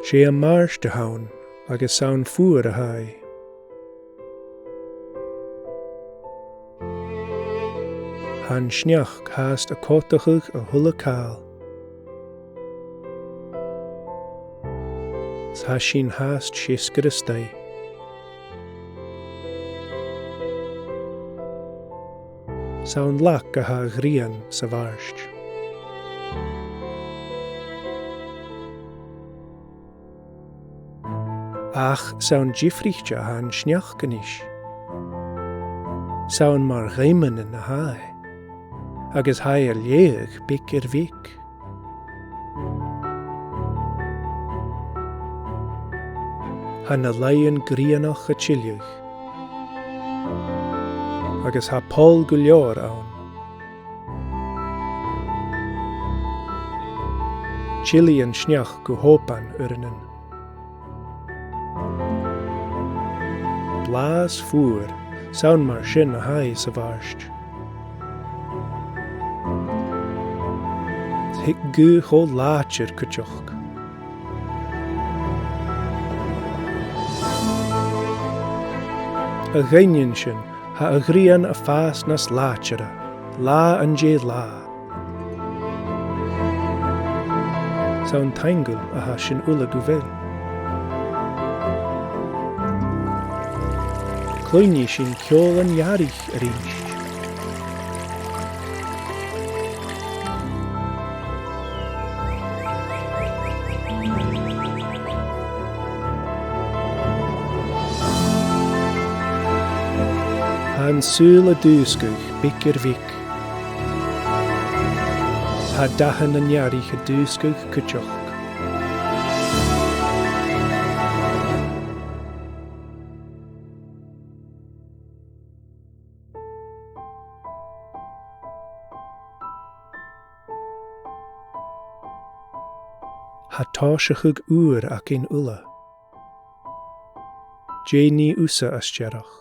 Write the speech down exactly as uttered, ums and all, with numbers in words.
'S e a' mhart a th' ann agus 's ann fuar a tha i. Tha an sneachd fhathast a' còmhdachadh a h-uile càil. 'S tha sinn fhathast seasgair a-staigh. 'S ann lag a tha a' ghrian sa mhart. Ach 's ann diofraichte a tha an sneachd a-nis. 'S ann mar ghaoimeanan a tha e, agus tha e a' leaghadh beag air bheag. Tha na làithean grianach a' tilleadh, agus tha poll gu leòr ann. Tillidh an sneachd gu h-obann uaireannan. Blàths fuar, 's ann mar sin a tha i sa mhart. Thig gaoth cho làidir cuideachd. A dh'aindeoin sin, tha a' ghrian a' fàs nas làidire, latha an dèidh latha. 'S ann taingeil a tha sinn uile gu bheil. Cluinnidh sinn ceòl an earraich a-rithist. Tha an saoghal a' dùsgadh beag air bheag. Tha dathan an earraich a' dùsgadh cuideachd. Tha tòiseachadh ùr againn uile. Dè nì thusa as t-earrach?